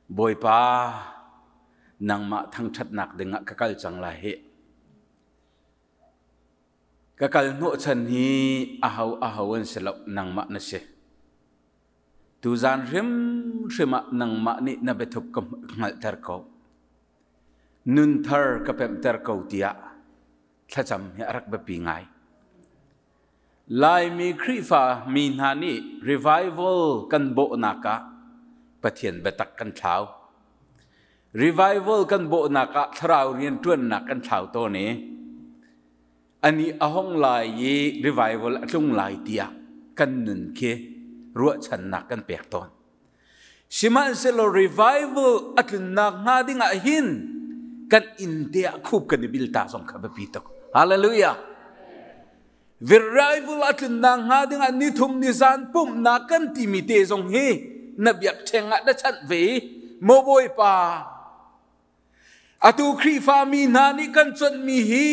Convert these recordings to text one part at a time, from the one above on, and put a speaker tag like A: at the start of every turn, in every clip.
A: Bawipa nangmah thangṭhatnak dingah ka kal cang lai hih. Ka kal hnawhchan hi aho aho an si lo, nangmah na si. Tuzan hrimhrim ah nangmah nih na biathup ka hngalhter ko. Nunthar ka pemhter ko tiah thlacam hi a rak biapi ngai. Laimi Khrihfa mi hna nih revival kan bawhnak ah Pathian biatak kan thlau. Revival kan bawhnak ah thlarau rianṭuannak kan thlau tawn i ani a hong lai i revival a tlung lai tiah kan nun khi ruahchannak kan pek tawn. Sihmanhsehlaw revival a tlunnak hnga ding ah hin kan inn te ah khup kan i bil ta zong kha biapi tuk. Hallelujah. Revival a tlunnak hnga ding ah nithum nizan pumhnak kan timi te zong hi na biakṭheng ah na chanh ve i maw Bawipa Atu Khrihfa mi hna nih kan conhmi hi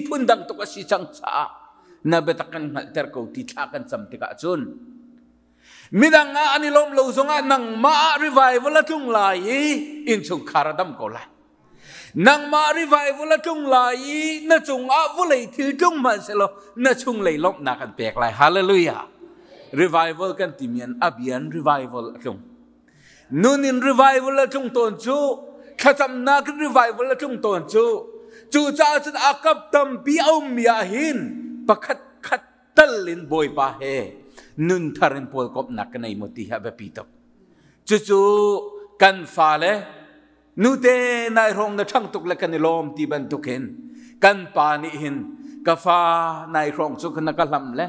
A: phundang tuk a si cang caah na biatak kan hngalhter ko ti thla kan cam tikah cun midang ah an i lawm lo zongah nangmah ah revival a tlung lai i innchungkhar a dam ko lai. Nangmah revival a tlung lai i na cungah vawlei thil tlung hmanhsehlaw na chunglei lawmhnak an pek lai. Hallelujah. Revival kan timi an abian revival a tlung. Nun in revival a tlung tawn cu thlacamnak in revival a tlung tawn cu cucaah cun a kap tampi a ummi ah hin pakhat khat tal in Bawipa he nun thar in pawlkomhnak ka nei maw ti hi a biapi tuk. Cucu kan fale nute nai hrawng na ṭhang tuk le kan i lawm ti bantukin kan pa nih hin ka fa nai hrawng cu na ka hlam le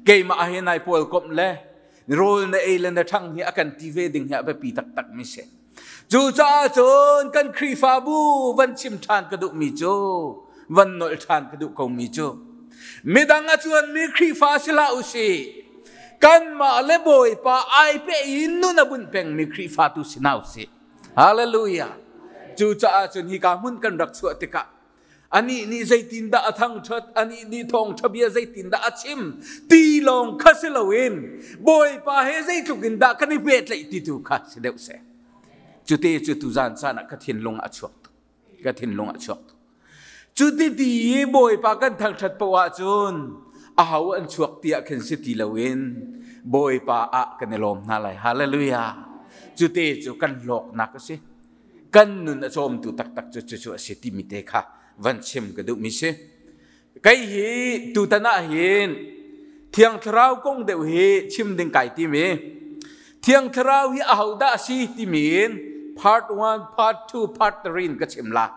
A: keimah he nai pawlkomh le rawl na ei le na ṭhang hi a kan ti ve ding hi a biapi taktak mi si. Cucaah cun kan Khrihfabu van chim ṭhan ka duhmi cu, van nolh ṭhan ka duh komi cu, midang a cuanmi Khrihfa si hlah usih, kanmah le Bawipa ai pe in nun a bunh pengmi Khrihfa tu si hna usih. Hallelujah. Cucaah cun hika hmun kan rak chuah tikah Anih nih zeitindah a thangṭhat, anih nih thawngṭha bia zeitindah a chim ti lawng kha si loin Bawipa he zeitluk in dah kan i pehtlaih ti tu kha si deuh seh. Cute cu tuzan caan ah ka thinlung a chuak tuk. Ka thinlung a chuak tuk. Cuti ti i Bawipa kan thangṭhat paoh ahcun aho an chuak tiah khin si ti loin Bawipa ah kan i lawm hna lai. Hallelujah. Cute cu kan hlawknak a si. Kan nun a cawmtu taktak cu cucu a si timi te kha van chim ka duhmi si. Kei hi tutan ah hin Thiang Thlarau kong deuh hi chim ding kai tim i Thiang Thlarau hi ahodah a si timi in part 1, part 2, part 3 in ka chim la.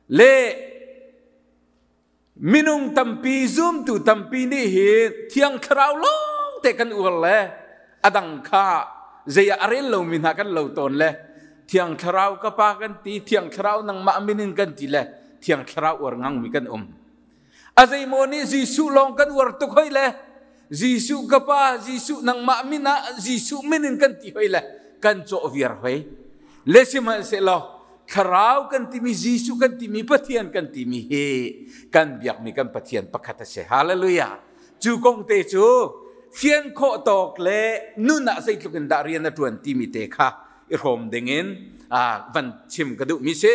A: Le Minung tampi zumtu tampi nih hi Thiang Thlarau lawng te kan uar le a dang kha zei ah a rel lomi hna kan lo tawn le Thiang Thlarau ka pa kan ti, Thiang Thlarau nangmah min in kan ti le Thiang Thlarau uar ngangmi kan um. A zeimaw nih Jesuh lawng kan uar tuk hoi le Jesuh ka pa, Jesuh nangmah min ah Jesuh min in kan ti hoi le kan cawh viar hoi. Le sihmanhsehlaw thlarau kan timi Jesuh kan timi Pathian kan timi hi kan biakmi kan Pathian pakhat a si. Hallelujah. Cu kong te cu fian khawh tawk le nun ah zeitluk in dah rian a ṭuan timi te kha i hrawm dingin van chim ka duhmi si.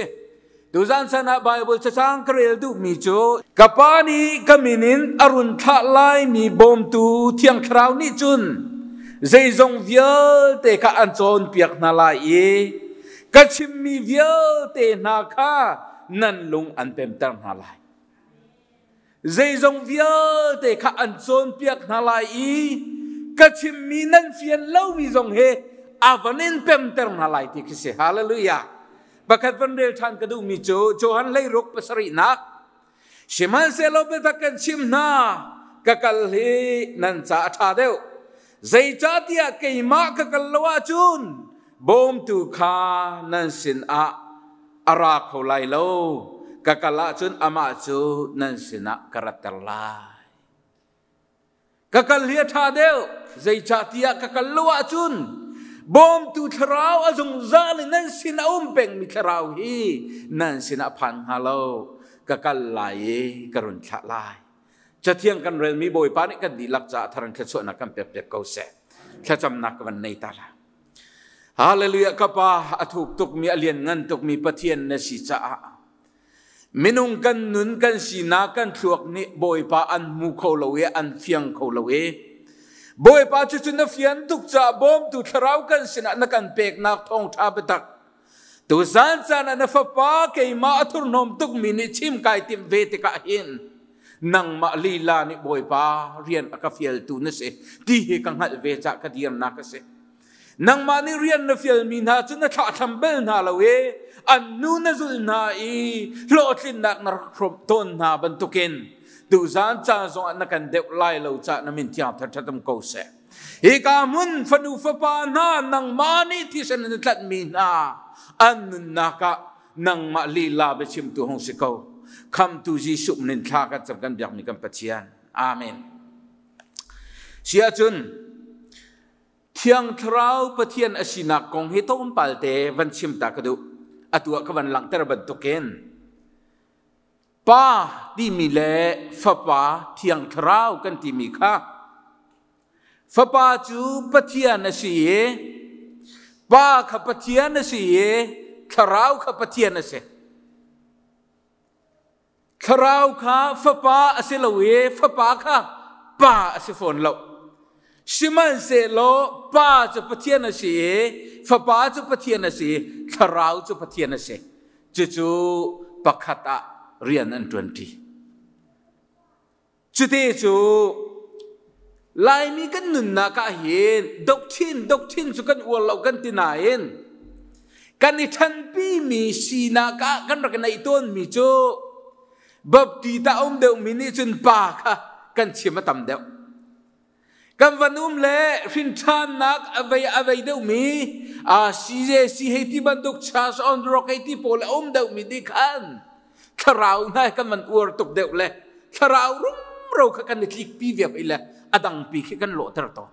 A: Tuzan san ah Bible cacang ka rel duhmi cu ka pa nih ka min in a run thlah laimi bawmtu Thiang Thlarau nih cun zeizong vialte kha an cawnpiak hna lai i ka chimmi vialte hna kha nan lung an pemter hna lai. Zeizong vialte kha an cawnpiak hna lai i ka chimmi nan fian lomi zong he a van in pemter hna lai ti khi si. Hallelujah. Pakhat van rel ṭhan ka duhmi cu Johan hleiruk pasarihnak Sihmanhsehlaw biatak kan chim hna ka kal hi nan ca a ṭha deuh. Zeicahtiah keimah ka kal lo ahcun bawmtu kha nan sinah a ra kho lai lo. Ka kal ahcun amah cu nan sinah ka ratter lai. Ka kal hi a ṭha deuh, zeicahtiah ka kal lo ahcun bawmtu thlarau a zungzal in nan sin a um pengmi thlarau hi nan sinah phan hnga lo. Ka kal lai i ka run thlah lai. Cathiang kan relmi Bawipa nih kan dihlak caah thar in thluachuahnak kan pek piak ko seh. Thlacamnak ka van nei ta la. Hallelujah ka pa a thuk tukmi a lianngan tukmi Pathian na si caah minung kan nun kan sinak kan thluak nih Bawipa an hmu kho lo i an fiang kho lo i Bawipa cu cu na fian tuk caah bawmtu thlarau kan sinah na kan peknak thawngṭha biatak tuzan caan ah na fapa keimah a thurhnawm tukmi nih chim kai timh ve tikah hin nangmah lila nih Bawipa rian a ka fialtu na si ti hi ka hngalh ve cah ka dirnak a si. Nangmah nih rian na fialmi hna cu na thlahthlam bel hna lo i an nu na zulh hna i hlawhtlinnak na rak hrawmh tawn hna bantukin tuzan caan zongah na kan deuh lai lo cah na min thiang thathat um ko seh. Hika hmun fanu fapa hna nangmah nih thisen na tlanhmi hna an nunnak ah nangmah lila biachimtu hung si ko. Khamtu Jesuh min thla kan cam kan biakmi kan Pathian. Amen. Si ahcun Thiang Thlarau Pathian a sinak kong hi tlawmpal te van chim ta ka duh. Atu ah ka van langhter bantukin Pa timi le Fapa Thiang Thlarau kan timi kha Fapa cu Pathian a si i Pa kha Pathian a si i Thlarau kha Pathian a si. Thlarau kha fapa a si lo i fapa kha pa a si fawn lo. Sihmanhsehlaw pa cu Pathian a si i fapa cu Pathian a si i thlarau cu Pathian a si. Cucu pakhat ah rian an ṭuanṭi. Cute cu Laimi kan nunnak ah hin doctrine doctrine cu kan uar lo kan ti nain kan i ṭhanpimi sinak ah kan rak neih tawnmi cu bapti ta um deuhmi nih cun pa kha kan chim a tam deuh. Kan van um le hrinṭhannak a vei a vei deuhmi CJC hei ti bantuk Church on the Rock hei ti pawl a um deuhmi nih khan thlarau hna kan van uar tuk deuh le thlarau rumro kha kan i tlikpi ve i le a dangpi khi kan lawhter tawn.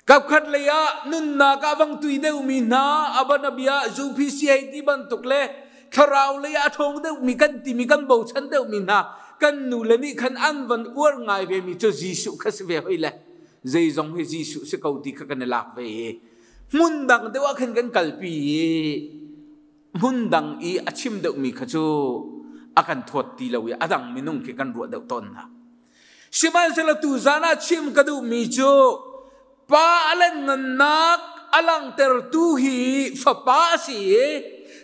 A: Kapkhat lei ah nunnak ah vang tui deuhmi hna abanabia UPCA ti bantuk le thlarau lei ah a ṭhawng deuhmi kan timi kan bochan deuhmi hna kan nu le nih khan an van uar ngai ve mi cu Jesuh kha si ve hoi le zeizong hi Jesuh si ko ti kha kan i lak ve i hmun dang deuh ah khan kan kalpi i hmun dang i a chim deuhmi kha cu a kan thawt ti lo i a dang minung khi kan ruah deuh tawn hna. Sihmanhsehlaw tuzan ah chim ka duhmi cu pa a lengngannak a langhtertu hi fapa a si i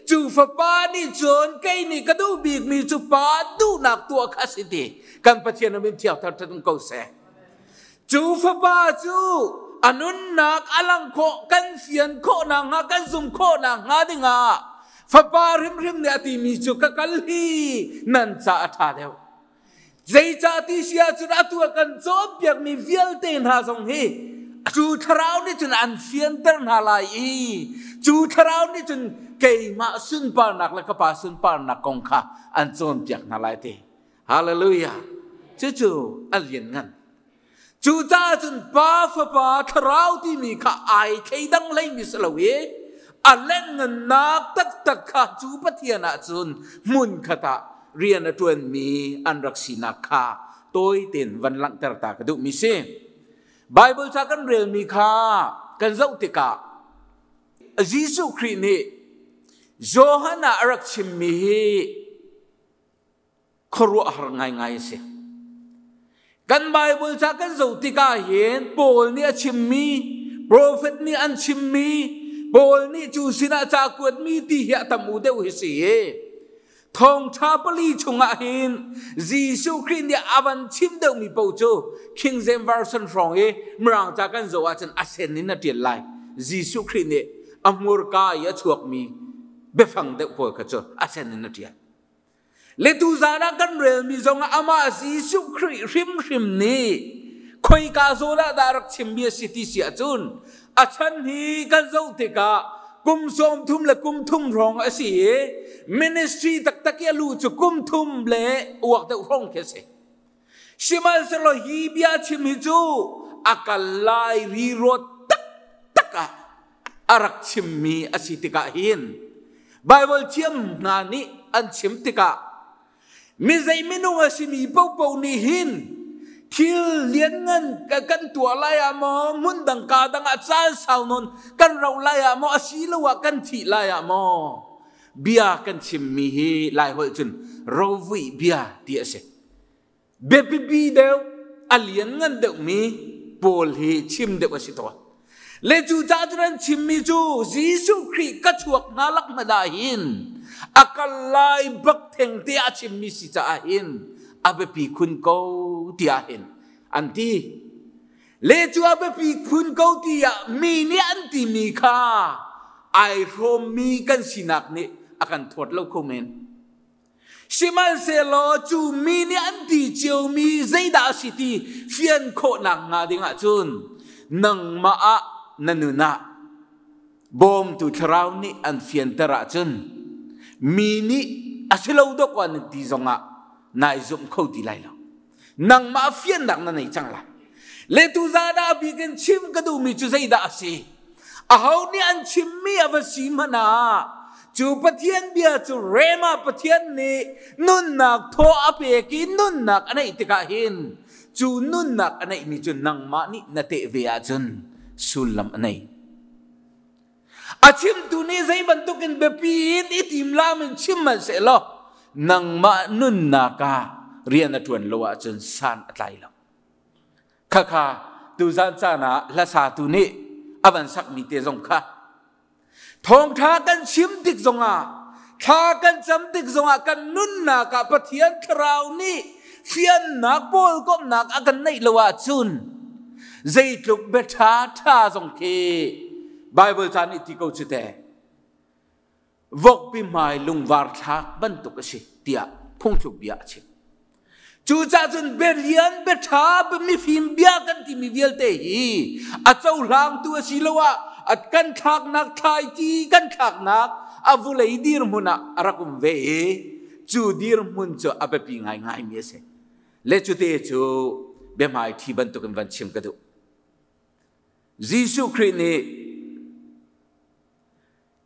A: cu fapa nih cun kei nih ka duh bikmi cu pa duhnak tuah kha a si ti kan Pathian min thiang thar um ko seh. Cu fapa cu a nunnak a lang khawh kan fian khawh nakhnga kan zum khawh nakhnga dingah fapa hrimhrim nih a timi cu ka kal hi nan ca a ṭha deuh. Zeicah ti si ahcun atu a kan cawnpiakmi vialte hna zong hi cu thlarau nih cun an fianter hna lai i cu thlarau nih cun keimah sunparnak le ka pa sunparnak kong kha an cawnpiak hna lai ti. Hallelujah. Cucu a lianngan. Cucaah cun Pa, Fapa, Thlarau timi kha ai thleidang hleimi si lo i a lengngannak taktak kha cu Pathian ah cun hmunkhat ah rian a ṭuanmi an rak sinak kha tawi tein van langhter ta ka duhmi si. Bible ca kan relmi kha kan zoh tikah Jesuh Khrih nih Johan ah a rak chimmi hi khuaruahhar ngaingai a si. Kan Bible ca kan zoh tikah hin Paul nih a chimmi, profet nih an chimmi, Paul nih cu sinah ca kuatmi ti hi a tam u deuh hi si. Thawngṭha pali chungah hin Jesuh Khrih nih a van chim deuhmi paoh cu King James Version hrawng i Mirang ca kan zoh ahcun a sen in a ṭial lai. Jesuh Khrih nih a hmurka i a chuakmi biafang deuh pawl kha cu a sen in a ṭial. Le tuzaan ah kan relmi zongah amah Jesuh Khrih hrimhrim nih khoika zawn ah dah rak chimmi a si ti si ahcun a chan hi kan zoh tikah kum 30 le kum thum hrawng a si i ministry taktak i a lu cu kum thum le uak deuh hrawng khi a si. Sihmanhsehlaw hi bia chim hi cu a kal lai rirawt taktak ah a rak chimmi a si tikah hin Bible thiam hna nih an chim tikah mi zei minung a simi paohpaoh nih hin Thil lianngan kan tuah lai ah maw, hmun dang ka dang ah caan sau nawn kan rauh lai ah maw, asiloah kan thih lai ah maw, bia kan chimmi hi Laiholh cun rovuih bia ti a si. Biapipi deuh, a lianngan deuhmi pawl hi chim deuh a si tawn. Le cu caah cun an chimmi cu Jesuh Khrih ka chuak hna lak hmanh ah hin a kal lai bak theng te a chimmi si caah hin a biapi khun ko tiah hin an ti. Le cu a biapi khun ko tiah mi nih an timi kha ai hrawmmi kan sinak nih a kan thuat lo kho men. Sihmanhsehlaw cu mi nih an ti ciomi zeidah a si ti fian khawhnak hnga ding ahcun nangmah ah na nun ah bawmtu thlarau nih an fianter ahcun mi nih a si lo dawk an ti zongah nai zumh kho ti lai lo. Nangmah fiannak na nei cang lai. Le tuzaan ah a bik in chim ka duhmi cu zeidah a si? Aho nih an chimmi a va si hmanh ah cu Pathian bia cu Rema Pathian nih nunnak thaw a pek i nunnak a neih tikah hin cu nunnak a neihmi cu nangmah nih na teh ve ahcun sullam a nei. A chimtu nih zei bantukin biapi in i timlam in chim hmanhsehlaw nangmah nunnak ah rian a ṭuan lo ahcun san a tlai lo. Khakha tuzan caan ah hlasatu nih a van sakmi te zong kha thawngṭha kan chim tik zongah thla kan cam tik zongah kan nunnak ah Pathian thlarau nih fiannak pawlkomhnak a kan neih lo ahcun zeitluk bia ṭha ṭha zong khi Bible ca nih ti ko cu te vokpi hmai lungvar thlak bantuk a si tiah phungthluk bia a chim. Cucaah cun bialian, biaṭha, mifim bia kan timi vialte hi a cohlangtu asiloah a kan thlaknak thlaici kan thlaknak a vulei dirhmun ah a rak um ve i cu dirhmun cu a biapi ngaingaimi a si. Le cute cu biahmaiṭhi bantukin van chim ka duh. Jesuh Khrih nih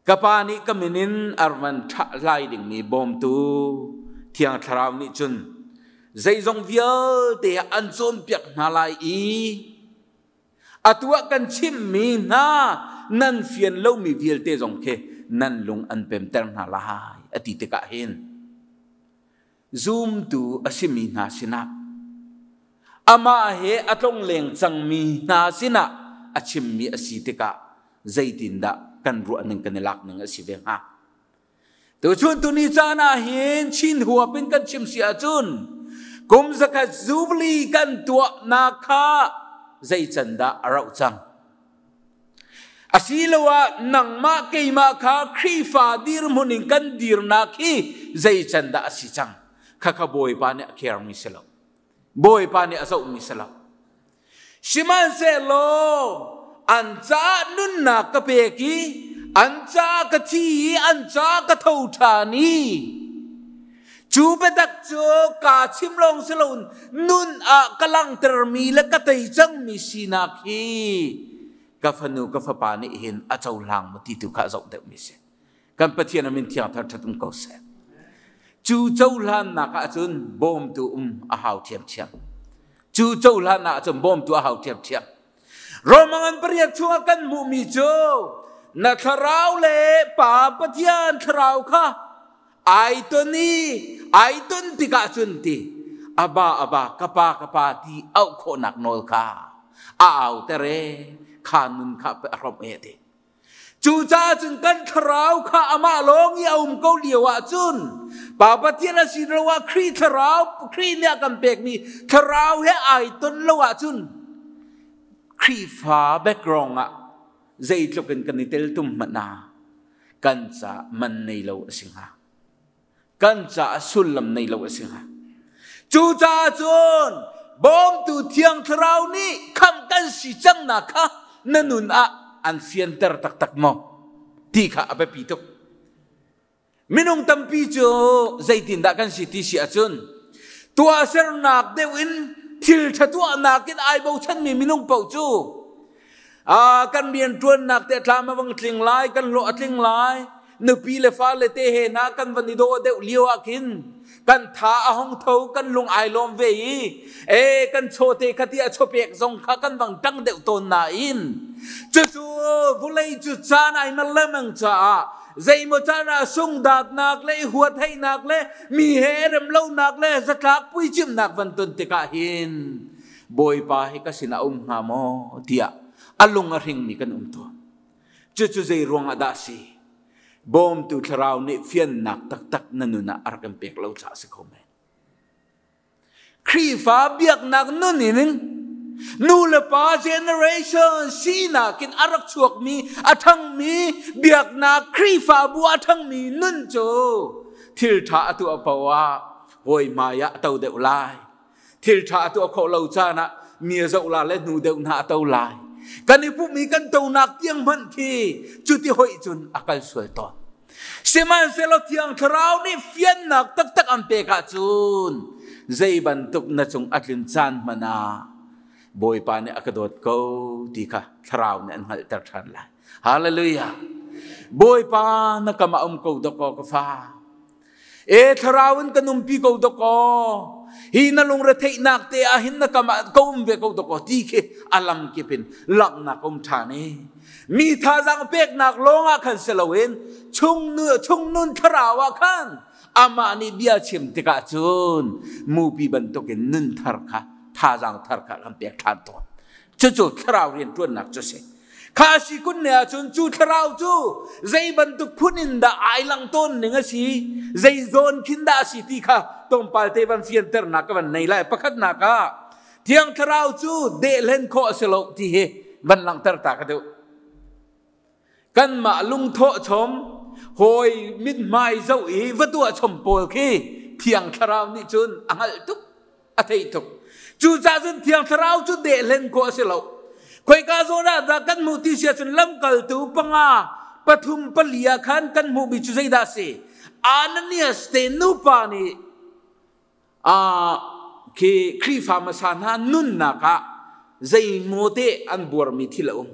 A: Ka pa nih ka min in a van ṭhah lai dingmi bawmtu Thiang Thlarau nih cun zeizong vialte an cawnpiak hna lai i atu ah kan chimmi hna nan fian lomi vialte zong khi nan lung an pemter hna lai a ti tikah hin zumtu a simi hna sinah amah he a tlongleng cangmi hna sinah a chimmi a si tikah zeitindah kan ruahning kan i lak ning a si ve hnga? Tuchun tuni caan ah hin Chin huap in kan chim si ahcun kum zakhat jubilee kan tuahnak kha zei can dah a rauh cang? Asiloah nangmah keimah kha Khrihfa dirhmun in kan dirnak hi zei can dah a si cang? Khakha Bawipa nih a khermi si lo. Bawipa nih a zohmi si lo. Sihmanhsehlaw an caah nunnak ka pek i an caah ka thi i an caah ka tho ṭhan i cu biatak cu kaa chim lawng si loin nun ah ka langhtermi le ka tei cangmi sinak hi ka fanu ka fapa nih hin a cohlang maw ti tu kha a zoh deuhmi si. Kan Pathian a min thiang thar ṭhat um ko seh. Cu cohlannak ah cun bawmtu um a hau ṭhiamṭhiam. Cu cohlannak ah cun bawmtu a hau ṭhiamṭhiam. Roma ngan pariat chungah kan hmuhmi cu na thlarau le Pa Pathian thlarau kha ai ton i ai ton tikah cun ti aba aba kapa kapa ti auh khawhnak nawl kha a au tere kha nun kha a hrawmh e ti. Cucaah cun kan thlarau kha amah lawng i a um ko lio ah cun Pa Pathian a si lo ah Khrih thlarau Khrih nih a kan pekmi thlarau he ai ton lo ahcun Khrihfa background ah zeitluk in kan i teltum hmanh ah kan ca man nei lo a si hnga. Kan caah sullam nei lo a si hnga. Cucaah cun bawmtu Thiang Thlarau nih khamh kan si cangnak kha na nun ah an fianter taktak maw ti kha a biapi tuk. Minung tampi cu zeitindah kan si ti si ahcun tuahsernak deuh in thil ṭha tuahnak in ai bochanmi minung paoh cu kan rianṭuannak te tlam a vang tling lai, kan hlawh a tling lai. Nupi le fale te he hna kan van i daw deuh lio ah khin kan tha a hong tho, kan lung ai lawm ve i e kan chaw te kha ti a chawpek zong kha kan vang ṭang deuh tawn nain cucu vulei cu caan ai mal lengmang caah zeimaw caan ah sungdatnak le i huatheihnak le mi he remlonak le zatlak puicimnak van ton tikah hin Bawipa hi ka sinah um hnga maw tiah a lung a hringmi kan um tawn. Cucu zei ruangah dah si? Bawmtu thlarau nih fiannak taktak na nun ah a rak in pek lo caah si kho men. Khrihfa biaknak nun in nu le pa generation sinak in a rak chuakmi a ṭhangmi biaknak Khrihfabu a ṭhangmi nun cu thil ṭha a tuah paoh ah hawi hmai ah a to deuh lai. Thil ṭha a tuah khawh lo caan ah mi a zoh la le hnu deuh hna a to lai. Kan i pumh i kan tonak tiang hmanh khi cuti hoih cun a kal sual tawn. Sihmanhsehlaw Thiang Thlarau nih fiannak taktak an pek ahcun zei bantuk na cung a tlun caan hmanh ah Bawipa nih a ka dawt ko ti kha Thlarau nih an hngalhter ṭhan lai. Hallelujah! Bawipa na kam ah um ko dawkaw ka fa. E thlarau in kan umpi ko dawkaw. Hi na lungretheihnak te ah hin na kam ah ka um ve ko dawkaw ti khi a lam kip in langhnak um ṭhan i mi thazaang peknak lawng ah khan si loin chung chung nun thlarau ah khan amah nih bia chim tikah cun mupi bantukin nun thar kha thazaang thar kha kan pek ṭhan tawn. Cucu thlarau rianṭuannak cu si. Kha si kun ne ahcun cu thlarau cu zei bantuk phun in dah ai lang tawn ning a si, zei zawn khin dah a si ti kha tlawmpal te van fianternak ka van nei lai. Pakhatnak ah Thiang Thlarau cu dehhlen khawh a si lo ti hi van langhter ta ka duh. Kanmah lungthawh chom, hawi mithmai zoh i va tuah chom pawl khi Thiang Thlarau nih cun a hngalh tuk. A theih tuk. Cucaah cun Thiang Thlarau cu dehhlen khawh a si lo. Khoika zawn ah dah kan hmuh ti si ahcun lamkaltu panga, pathum, pali ah khan kan hmuhmi cu zeidah a si? Ananias te nupa nih khi Khrihfa hmasa hna nunnak ah zeimaw te an buarmi thil a um.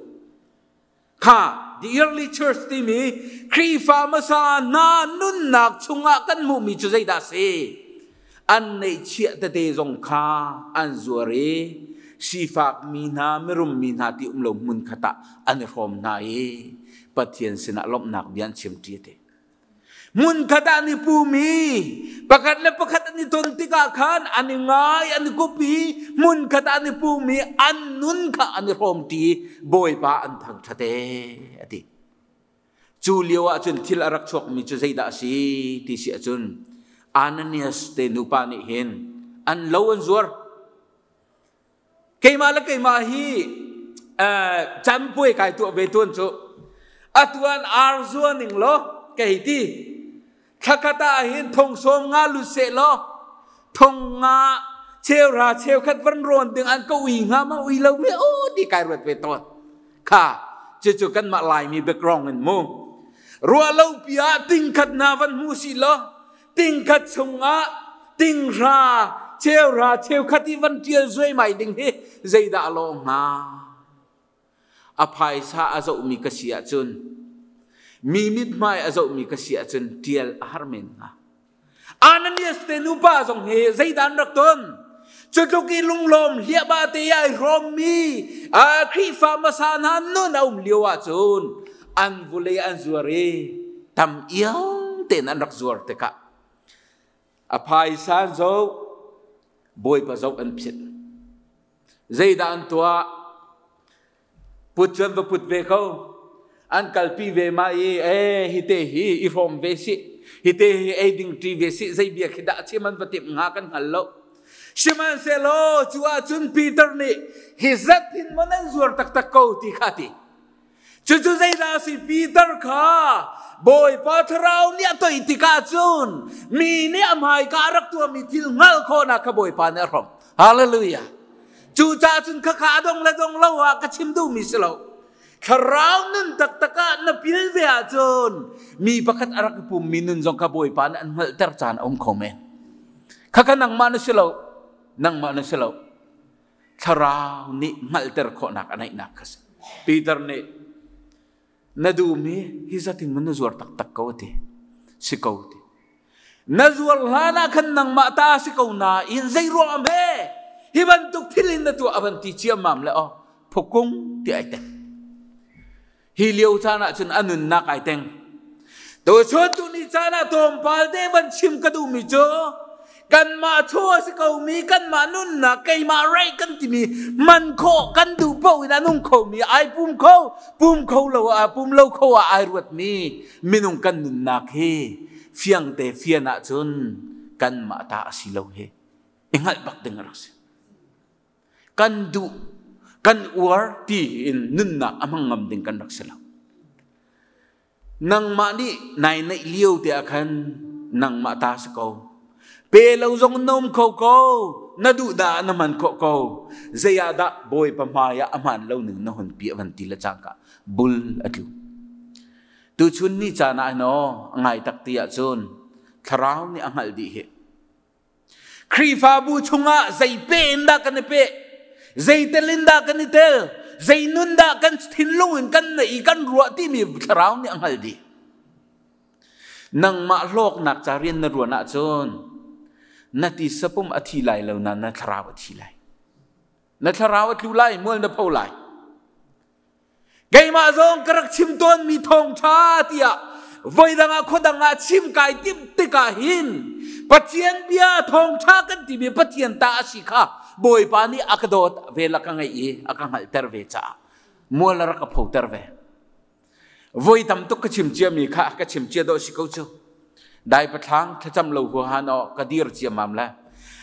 A: Kha the early church timi Khrihfa hmasa hna nunnak chungah kan hmuhmi cu zeidah a si? An neihchiah tete zong kha an zuar i sifakmi hna, mirummi hna ti um lo hmun khat ah an i hrawm hna i Pathian sinah lawmhnak bia an chimṭi a ti. Hmunkhat ah an i pum i pakhat le pakhat an i ton tikah khan an i ngai, an i kup i hmunkhat ah an i pum i an nun kha an i hrawmṭi i Bawipa an thangṭhat ee, a ti. Cu lio ah cun thil a rak chuakmi cu zeidah a si ti si ahcun Ananias te nupa nih hin an lo an zuar. Keimah le keimah hi canpuai kai tuah ve tuan cu atuan ar zua ning law ka hei ti. Thlakhat ah hin thong sawm nga lut seh law thong nga cheuhra cheukhat van rawn ding an ka ui hnga ma ui lo me o ti kai ruat ve tawn. Kha cucu kanmah Laimi background in mu. Ruah lo pi ah tingkhat hna van hmu si law tingkhat chungah tinghra cheuhra cheukhat i van ṭial zuaimai ding hi zeidah a lawh hnga? A phaisa a zohmi ka si ahcun mi mithmai a zohmi ka si ahcun ṭial a har men hnga. Ananias te nupa zong hi zeidah an rak ton? Cu tluk i lunglawm hliahba te ai hrawmmi Khrihfa hmasa hna nun a um lio ahcun an vulei an zuar i tam ial tein an rak zuar tikah a phaisa an zoh, Bawipa zoh an philh. Zeidah an tuah? Put cu an va put ve ko. An kalpi ve ma i e hite hi i hrawm ve si. Hite hi ei ding ṭi ve si. Zei bia khi dah chim an va timh hnga kan hngal lo. Sihmanhsehlaw cu ahcun Peter nih hi zat hin maw nan zuar taktak ko ti kha a ti. Cucu zeidah a si? Peter kha Bawipa Thlarau nih a toih tikah cun mi nih a hmaika a rak tuahmi thil hngalh khawhnak kha Bawipa nih a hrawmh. Hallelujah. Cucaah cun khakha a dong le dong lo ah ka chim duhmi si lo. Thlarau nun taktak ah na pil ve ahcun mi pakhat a rak i pummi nun zong kha Bawipa nih an hngalhter caan a um kho men. Khakha nangmah na si lo. Nangmah na si lo. Thlarau nih hngalhter khawhnak a neihnak kha si. Peter nih. Na duhmi hi zat in na zuar taktak ko ti. Si ko ti. Na zuar hlan ah khan nangmah ta si ko nain zei ruang am he hi bantuk thil in na tuah avan ti ciammam le oh phukung ti ai teng. Hi lio caan ah cun a nunnak ai teng. Tuchun tu ni caan ah tlawmpal te van chim ka duhmi cu kanmah chaw a si komi kanmah nunnak keimah reih kan timi man khawh kan duh paoh in a nung khomi ai pum kho pum kho lo ah pum lo kho ah ai ruatmi minung kan nunnak hi fiangte fian ahcun kanmah ta a si lo hi i hngalh bak ding a rak si. Kan duh, kan uar ti in nunnak a hmang ngam ding kan rak si lo. Nangmah nih nai neih lio te ah khan nangmah ta si ko. Pe lo zong na um kho ko. Na duh dah na hman khawh ko. Zei ah dah Bawipa hmai ah a hmaan lo ning na hun pi a van ti le cangka bul a tlu. Tuchun ni caan ah hin aw ngai tak ti ahcun thlarau nih a hngalh dih hi. Khrihfabu chungah zei pe in dah kan i peh? Zei tel in dah kan i tel? Zei nun dah kan thinlung in kan neih i kan ruah timi thlarau nih a hngalh dih. Nangmah hlawknak ca rian na ruan ahcun na tisapum a thi lai lo na na thlarau a thi lai. Na thlarau a tlu lai, mual na pho lai. Keimah zong ka rak chim tawnmi thawngṭha tiah voidang ah khuadang ah chim kai timh tikah hin Pathian bia thawngṭha kan timi Pathian ta a si kha Bawipa nih a ka dawt ve la ka ngeih i a ka hngalhter ve caah mual a rak ka photer ve. Voi tam tuk ka chim ciami kha ka chim cia dawh si ko cu. Dai pathlang thlacam lo huahan aw ka dir ciammam le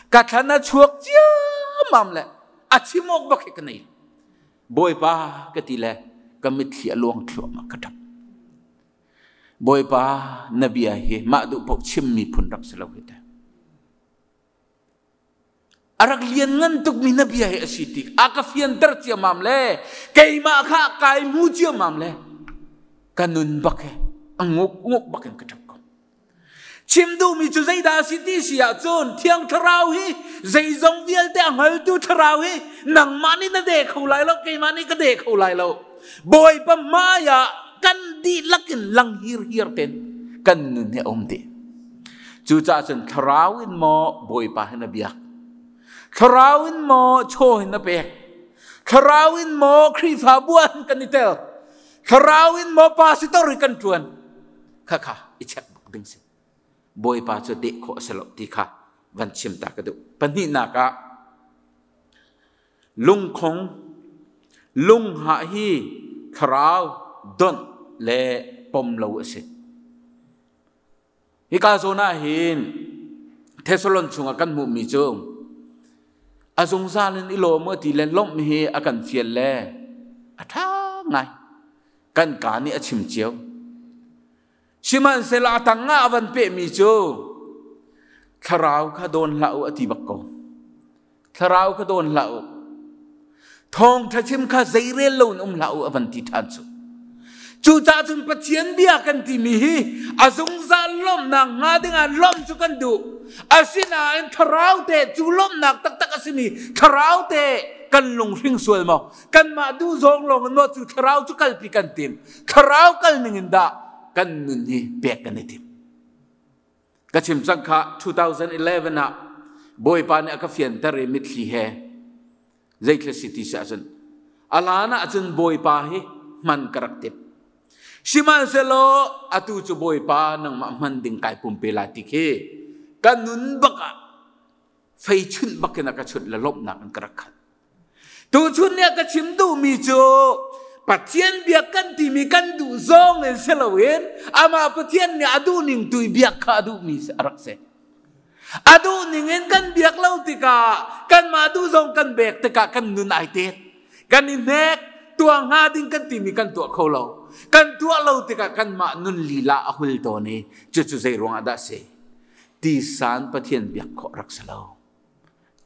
A: ka thlan a chuak ciammam le a chim awk bak hi ka nei. Bawipa ka ti le ka mitthli a luang thluahmah ka ṭap. Bawipa na bia hi mah duh paoh chimmi phun rak si lo hi teh. A rak lian ngan tukmi na bia hi a si ti a ka fianter ciammam le keimah kha kai hmu ciammam le ka nun bak he a nguk nguk bak in ka ṭap ko. Chim duhmi cu zeidah a si ti si ahcun Thiang Thlarau hi zeizong vialte a hngaltu Thlarau hi nangmah nih na de kho lai lo, keimah nih ka de kho lai lo. Bawipa hmai ah kan dihlak in lang hirhiar ten kan nun hi a um dih. Cucaah cun Thlarau in maw Bawipa hi na biak? Thlarau in maw chaw hin na pek? Thlarau in maw Khrihfabu ah kan i tel? Thlarau in maw pastor hi kan ṭuan? Khakha i check bak ding si. Bawipa cu deh khawh a si lo ti kha van chim ta ka duh. Pahnihnak ah lungkhong lunghah hi thlarau donh le pom lo a si. Hika zawn ah hin Thessalon chungah kan hmuhmi cu a zungzal in i lawm u ti le lawmh hi a kan fial le a ṭha ngai. Kan kaa nih a chim cio. Sihmanhsehlaw a tang ah a van pehmi cu thlarau kha dawn hlah u a ti bak ko. Thlarau kha dawn hlah u. Thawngṭha chim kha zeirel lo in um hlah u a van ti ṭhan cu. Cucaah cun Pathian bia kan timi hi a zungzal lawmhnak hnga dingah lawmh cu kan duh. Asinain thlarau te cu lawmhnak taktak a simi thlarau te kan lunghring sual maw? Kanmah duh zawng lawng in maw cu thlarau cu kalpi kan tim? Thlarau kal ning in dah kan nun hi pek kan i tim? Ka chim cang kha 2011 ah Bawipa nih a ka fianter i mitthli he zeithil si ti si ahcun a hlan ahcun Bawipa hi hman ka rak tip. Sihmanhsehlaw atu cu Bawipa nangmah hman ding kai pumpe lai ti khi ka nun bak ah fei chunh bak in a ka chunh le lawmhnak in ka rak khat. Tuchun nih a ka chim duhmi cu Pathian biak kan timi kan duh zong in si loin amah Pathian nih a duh ning tu i biak kha a duhmi a rak si. A duh ning in kan biak lo tikah kanmah duh zong kan bek tikah kan nun ai tet. Kan i hnek tuah hnga ding kan timi kan tuah kho lo. Kan tuah lo tikah kanmah nun lila a hul tawn i cucu zei ruangah dah si? Tisan Pathian biak khawh rak si lo.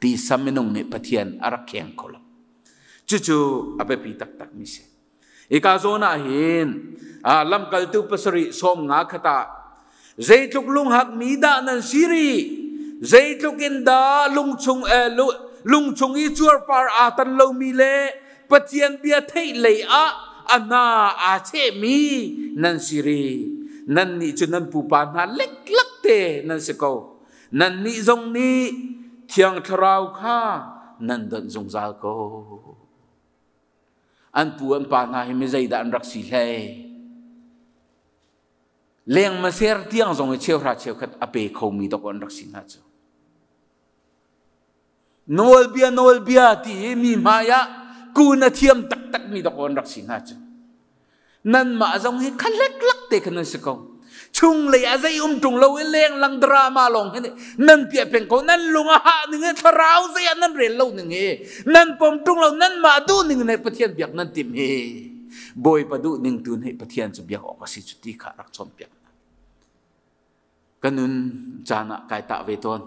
A: Tisa minung nih Pathian a rak kheng kho lo. Cucu a biapi taktakmi si. Hika zawn ah hin lamkaltu pasarih sawm nga khat ah zeitluk lunghak mi dah nan si rih zeitluk in dah lungchung lungchung i cuarpar aa tan lomi le Pathian bia theih lei ah a hna aa chehmi nan si ri. Nannih cu nan pupa hna leklak te nan si ko. Nannih zong nih Thiang Thlarau kha nan donh zungzal ko. An pu an pa hna hi mi zeidah an rak si hlei? Lengmaser tiang zong i cheuhra cheukhat a pe khomi dok an rak si hna cu. Nawlbia nawlbia ti hi mi hmai ah kun a thiam taktakmi dok an rak si hna cu. Nanmah zong hi khaleklak te khan nan si ko. Chunglei a zei um ṭung lo i lenglang drama lawng hi nan piah peng ko. Nan lung a hah ning hi thlarau zei ah nan rel lo ning hi nan pom ṭung lo nanmah duh ning in Pathian biak nan timh hi. Bawipa duh ning tu nih Pathian cu biak awk a si cu ti kha rak cawnpiak hna. Ka nun caan ah kai tah ve tawn.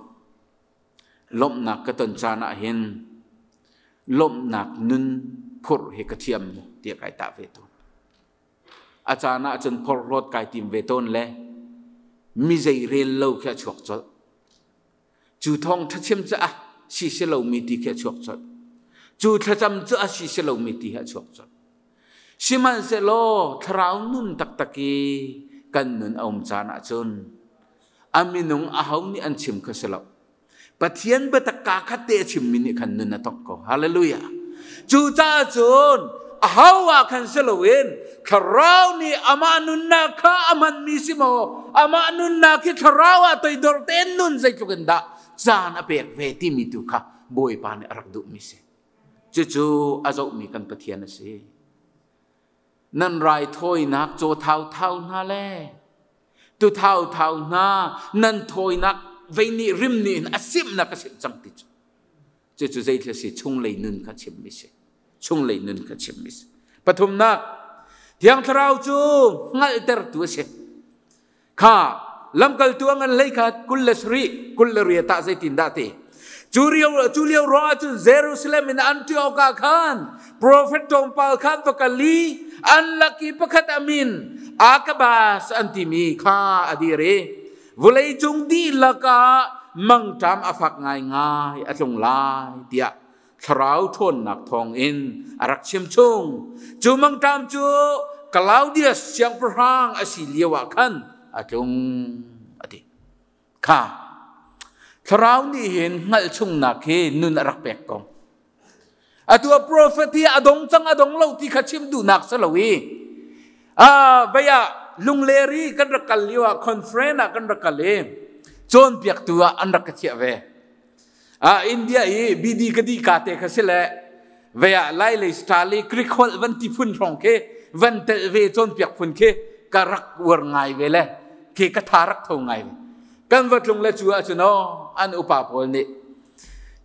A: Lawmhnak ka ton caan ah hin lawmhnak nun phurh hi ka thiam tiah kai tah ve tawn. A caan ah cun phorhlawt kai tim ve tawn le mi zei rel lo khi a chuak colh. Cu thawng ṭhachim cu a si si lomi ti khi a chuak colh. Cu thlacam cu a si si lomi ti hi a chuak colh. Sihmanhsehlaw thlarau nun taktak i kan nun a um caan ahcun a minung aho nih an chim kha si lo. Pathian biatak kaa khat te a chimmi nih khan nun a tongh ko. Hallelujah. Cucaah cun aho ah khan si loin thlarau nih amah nunnak kha a hmanmi si maw amah nunnak hi thlarau ah toidor tein nun zeitluk in dah caan a pek ve timi tu kha Bawipa nih a rak duhmi si. Cucu a zohmi kan Pathian a si. Nan raithawinak caw thauthau hna le tu thauthau hna nan thawinak vei nih rim nih hin a simnak a simh cang ti cu. Cucu zeithil a si chunglei nun kha chimmi si. Chunglei nun kha chimmi si. Pathumnak, Thiang Thlarau cu hngalhtertu a si. Kha lamkaltu a ngan hlei kha 27 28 ah zeitindah ti? Cu lio ruangah cun Jerusalem in Antioch ah khan profet tlawmpal khan va kal i an lak i pakhat a min Agabas an timi kha a dir i vawleicung dihlak ah mangṭam a fak ngaingai a tlung lai tiah thlarau ṭhawnnak thawngin a rak chimchung. Cu mangṭam cu Claudius siangpahrang a si lioah khan a tlung a ti. Kha thlarau nih hin hngalh chungnak hi nun a rak pek ko. Atu a prophet hi a dong cang a dong lo ti kha chim duhnak si lo i vei ah Lungler i kan rak kal lio ah conference ah kan rak kal i cawnpiaktu ah an rak ka thiah ve. India i BD ka di ka te kha si le vei ah Lai lei style i Greek holh van ti phun hrawng khi van telh ve cawnpiak phun khi ka rak uar ngai ve le khi ka tha rak tho ngai ve. Kan va tlung le cu ahcun aw an upa pawl nih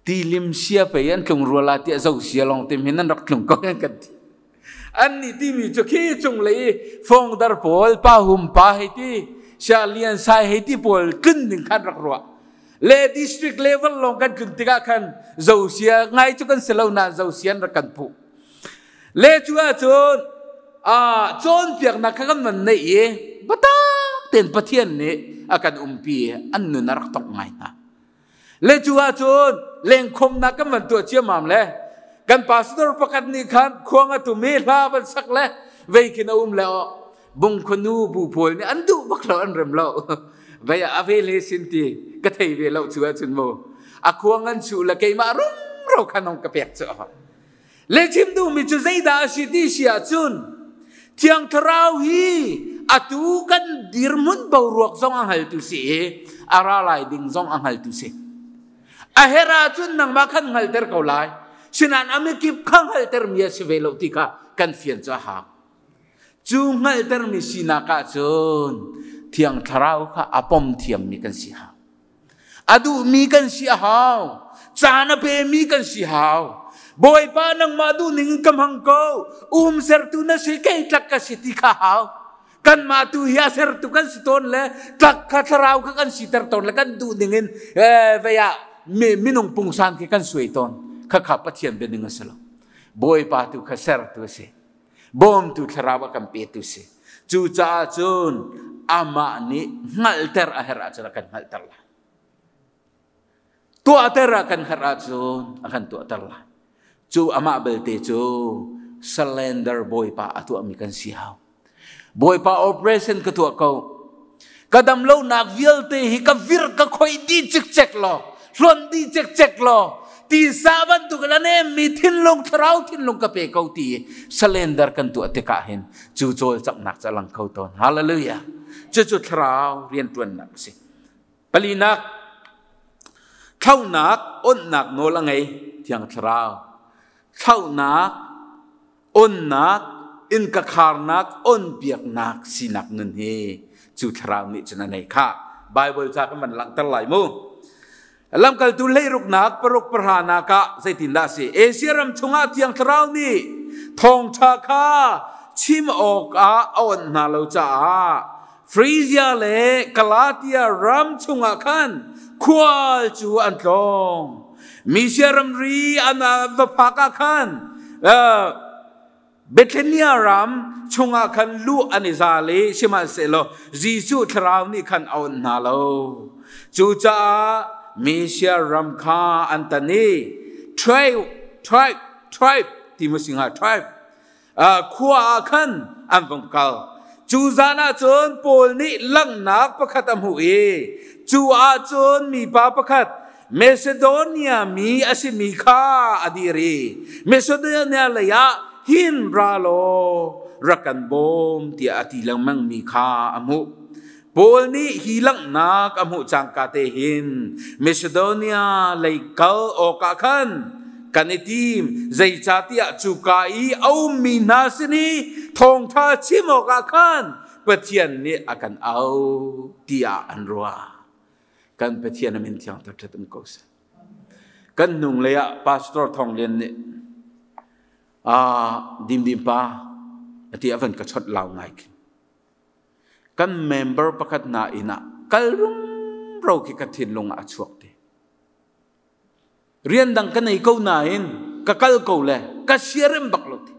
A: tilim sia pei an tlung rua la tiah zo sia lawng te min an rak tlung ko an kan ti an nih timi cu khi cung lei fongdar pawl pa hum pa hei ti sia lian sai hei ti pawl tlun ding khan rak ruah le district level lawng kan tlun tikah khan zo sia ngai cu kan si lo na zo sian rak kan puh le cu ahcun a cawnpiaknak kha kan van neih i biatak tein Pathian nih a kan umpi an nun a rak tongh ngai hna Le cu ahcun lengkhomnak kan van tuah ciammam le kan pastor pakhat nih khan khuang a tum i hla van sak le vei khin a um le aw bungkhonu bu pawl nih an duh bak lo an rem lo vei ah a vel he sin ti ka thei ve lo cu ahcun mu a khuang an chuh le keimah rumro khan hong ka pek cu Le chim duhmi cu zeidah a si ti si ahcun Thiang Thlarau hi atu kan dirhmun boruak zong a hngaltu si i a ra lai ding zong a hngaltu si. A herh ahcun nangmah khan hngalter ko lai. Sinain a mikip kha hngaltermi a si ve lo ti kha kan fian cu a hau. Cu hngaltermi sinak ahcun Thiang Thlarau kha a pom thiammi kan si hau. A duhmi kan si a hau. Caan a pemi kan si hau. Bawipa nangmah duhning in ka hmang ko. Um sertu na si kei tlak ka si ti kha hau. Kanmah tu hi a sertu kan si tawn le tlak kha thlarau kha kan siter tawn le kan duh ning in vei ah minung pungsan khi kan suai tawn. Khakha Pathian bianing a si lo. Bawipa tu kha sertu a si. Bawmtu thlarau a kan petu si. Cucaah cun amah nih hngalhter a herh ahcun a kan hngalhter lai. Tuahter a kan herh ahcun a kan tuahter lai. Cu amah belte cu Surrender Bawipa a tuahmi kan si hau. Bawipa operation ka tuah ko. Ka dam lonak vialte hi ka vir ka khoi di cikcek law, hluan di cikcek law, tisa bantuk in a nemmi thinlung thlarau thinlung ka pe ko ti surrender kan tuah tikah hin cu cawlcanghnak cu a lang kho tawn. Hallelujah. Cucu thlarau rianṭuannak a si. Palinak, thlaunak, onhnak nawl a ngei Thiang Thlarau. Thlaunak, onnak, innka kharnak, onpiaknak sinak nun hi cu thlarau nih cun a nei kha. Bible ca kan van langhter lai mu. Lamkaltu hleiruknak paruk pahranak ah zeitindah a si? Asia ram chungah Thiang Thlarau nih thawngṭha kha chim awkah a onh hna lo caah Frisia le Galatia ram chungah khan khual cu an tlawng. Misia ramri an va phak ah khan Bethania ram chungah khan luh an i zal i sihmanhsehlaw Jesuh thlarau nih khan a onh hna lo. Cucaah Misia ram kha an tan i tribe, tribe, tribe ti mu si hnga tribe khua ah khan an vung kal. Cu zan ah cun Paul nih langhnak pakhat a hmuh i cu ah cun mipa pakhat Macedonia mi a simi kha a dir i Macedonia lei ah hin ra law rak kan bawm tiah a ti lengmang mi kha a hmuh. Paul nih hi langhnak a hmuh cangka te hin Macedonia lei kal awkah khan kan i tim, zeicahtiah cuka i a ummi hna sin i thawngṭha chim awkah khan Pathian nih a kan auh tiah an ruah. Kan Pathian a min thiang thangṭhat um ko seh. Kan hnunglei ah Pastor Thawng Lian nih Dimdim pa a ti a van ka chawnh lau ngai khin. Kan member pakhat hna inn ah kal rumro khi ka thinlung ah a chuak te. Rian dang ka nei ko nain ka kal ko le ka siarem bak lo ti.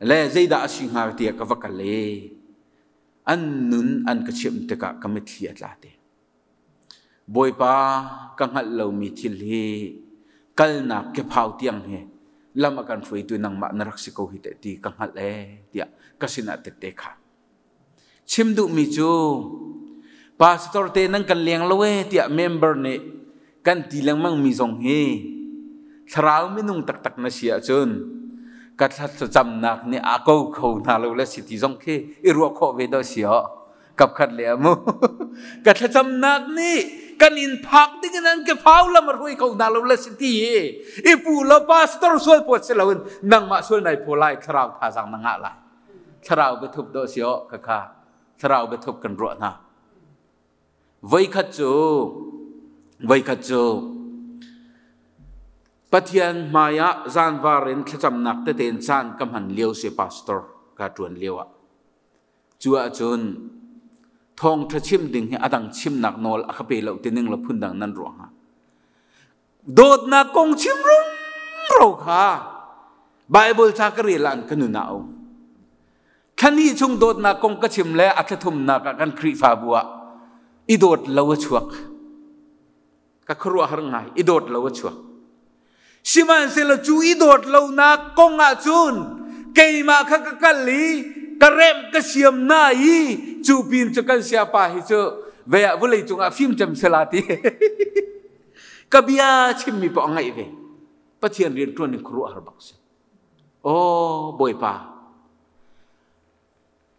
A: Le zeidah a si hnga tiah ka va kal e. An nun an ka chimh tikah ka mitthli a tla te. Bawipa ka hngalh lomi thil hi kalnak kephau tiang hi lam a kan hruaitu nangmah na rak si ko hi teh ti ka hngalh ee tiah ka sinah tette kha. Chim duhmi cu pastor te nan kan leng lo ee tiah member nih kan ti lengmang mi zong hi thlarau minung taktak na si ahcun ka thlacamnak nih a ko kho hna lo le si ti zong khi i ruah khawh ve dawh si aw. Kapkhat le amu. Ka thlacamnak nih kan in phak ding in an ke phau lam a hruai ko hna lo le si ti hi. I pu lo pastor sual puat si loin nangmah sual nai phaw lai thlarau thazaang na ngah lai. Thlarau biathup do si aw khakha. Thlarau biathup kan ruah hna. Voikhat cu voikhat cu Pathian hmaiah zanvar in thlacamnak tete in caan ka hman lio si pastor ka ṭuan lio ah. Cu ahcun thawngṭha chim ding hi a dang chimnak nawl a ka pe lo ti ning lo phundang nan ruah hnga. Dawtnak kong chim rumro kha Bible ca ka rel ah ka nun ah a um. Thlani chung dawtnak kong ka chim le a thlathumnak ah kan Khrihfabu ah i dawt lo a chuak. Ka khuaruahhar ngai, i dawt lo a chuak. Sihmanhsehlaw cu i dawt lonak kong ah cun keimah kha ka kal i ka remh ka siam na i cu pin cu kan siapa hi cu vei ah vawlei cungah fim cem sela ti ka bia chimmi paoh a ngaih ve. Pathian rian ṭuan in khuaruahhar bak si. Aw Bawipa,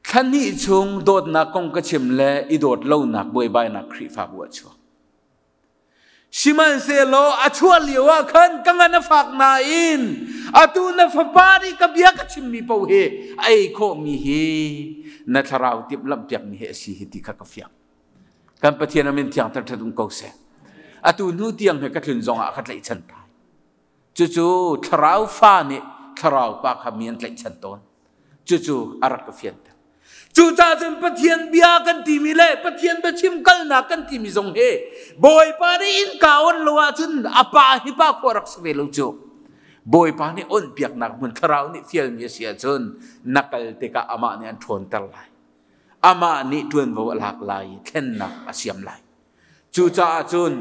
A: thla hnih chung dawtnak kong ka chim le i dawt lonak buaibainak Khrihfabu a chuak. Sihmanhsehlaw a chuah lio ah khan ka ngan a fak nain atu na fapa nih ka bia ka chimmi paoh hi a ei khawhmi hi na thlarau timhlamhpiakmi hi a si hi ti kha ka fiang. Kan Pathian a min thiang thangṭhat um ko seh. Atu hnu tiang hi ka tlun zong ah ka tlaihchan thai. Cucu thlarau fa nih thlarau pa kha mi an tlaihchan tawn. Cucu a rak ka fianter. Cucaah cun Pathian bia kan timi le Pathian biachim kalnak kan timi zong hi Bawipa nih innka on lo ahcun a pa hi pa khua rak si ve lo cu. Bawipa nih onpiaknak hmun thlarau nih fialmi a si ahcun na kal tikah amah nih an ṭhawnter lai. Amah nih ṭuanvo a lak lai i thlennak a siam lai. Cucaah cun